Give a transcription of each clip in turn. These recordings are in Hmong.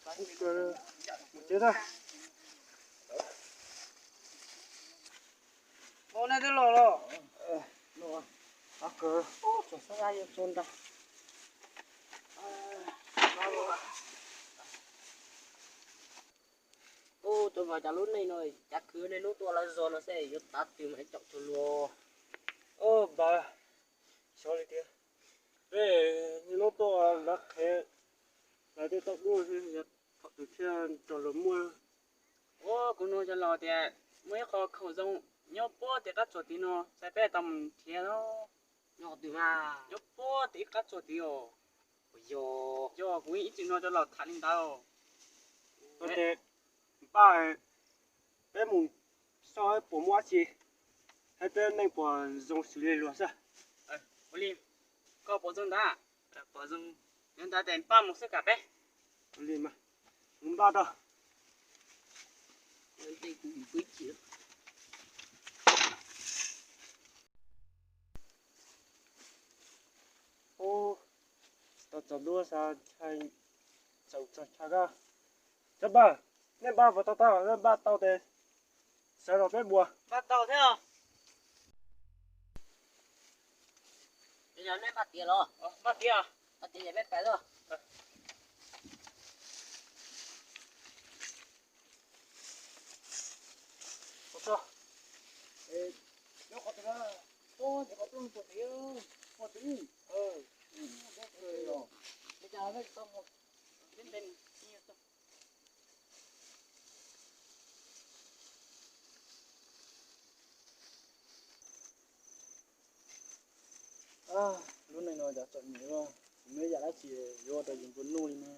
Mus tsev tag. Ua nej twb los los. Ab kawg, tsuas xab dab yuav tso ntag. Ub, tus mas cas lub neej no cas khwv nej hnub tuaj lawv zos no xwb yuav tav twg mas caum tug luag. Ub, npawg, xyov li tiag. Peb hnub tuaj lawv qhev, lawv tej tauj dub xwb, yog thaum twg thiaj rau luag muaj. Ua kuv nug cov laus tias muaj ib qho khoom zoo nyob puag tim qab tsuas tid no, xav peb tau mus nrhiav los. Nyob qhov twg mas? Nyob puag tim ib qab tsuas tid os. Yog, yog kuv ib txwm nug cov laus tham li ntawd. Ua ces npaj peb mus xyuas puas muaj dab tsi, thiab peb neej puas zoo xws li luag xwb. Ua li, koj puas zoo ntag? Puas zoo. Yog ntawd ces npaj mus xwb kam peb. Ua li mas, mus npaj tau. Ub, tau txog duab xav ntshai, txaus txog chaw koj. Cov npawg, nej npaj puas tau tau? Nej npaj tau ces sawv los peb mus. Npaj tau thiab. Yog nej npaj tiav los? Npaj tiav. Npaj tiav ces peb pais los. Nyob qhov twg na? Ub, nyob qhov twg pom tid? Pom tid. Lub neej no cas txom nyem, kuv muaj yam dab tsi yuav ua rau yus nplua nuj li ne.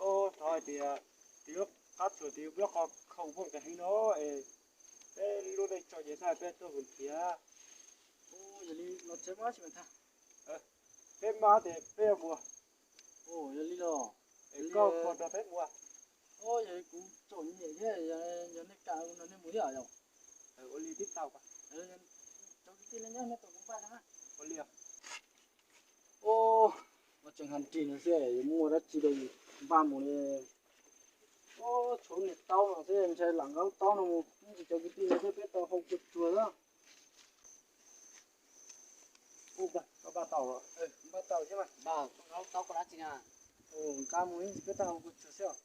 Ub, thov hais tias, tus lub qab tsuas tid lub qhov khoom pheej heev no es peb lub neej txom nyem xwb peb tuaj mus nrhiav. Ub, yog li los tsev mas tsis mas tag. Peb maj ces peb yuav mus. Ub, yog li los. Es koj puas nrog peb mus? Ub, yog li kuv txom nyem thiab, yog nej kam no nej mus thiab yom. Ua li tib tau. Cov kwv tij nyob nyob tos kuv npaj no. Ua li. Ub, ua tseem hais ris no xwb, yuav muaj dab tsi rau yus npaj mus li. Ub, tshuav niag taub no xwb, ntshai lam nqa lub taub no mus ib ntsis cov kwv tij no thiab peb tau hau kua tsuag xwb. Ub, koj npaj tau los? Npaj tau thiab mas. Npaj tau koj dab tsi na? Nqa mus ib ntsis peb tau hau kua tsuag xwb os.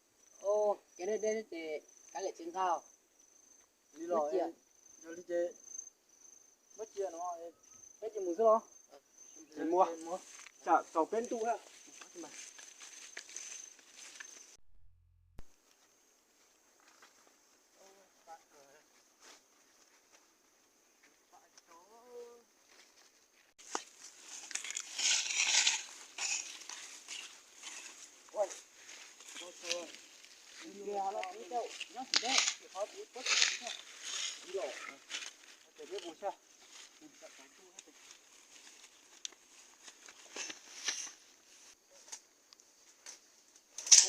Ub, ces deb deb ces kav liam tsis nqa. Li los, yog li ces muab cia no, peb cia mus xwb los? Mus, tsam txaus peb ntuj na.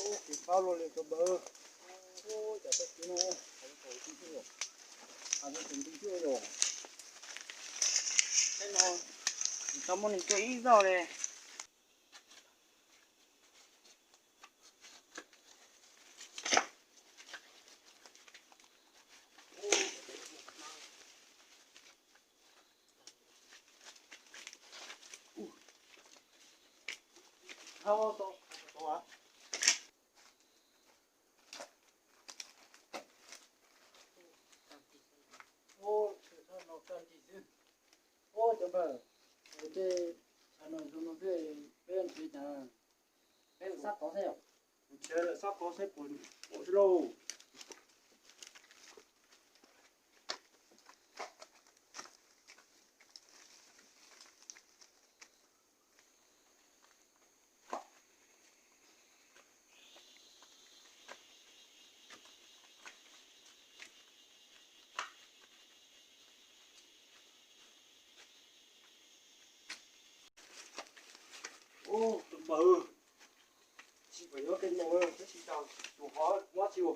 Ub, kev pab luaj li koj npawg. Ub, cas tau kev no, hais tau tus ntuj xwb yom. Tej no tsis tau muaj neeg tuaj ib zaug li. Ub, cov npawg, tej tshav no zoo no xwb, peb nrhiav cas, peb mus sab tod xwb yom. Nrhiav lawm sab tod seb puas pom xwb lauj. Ub, tus npawg, tsis pom nyob tej no, twb tsis tau tus qhov muab tsis ua.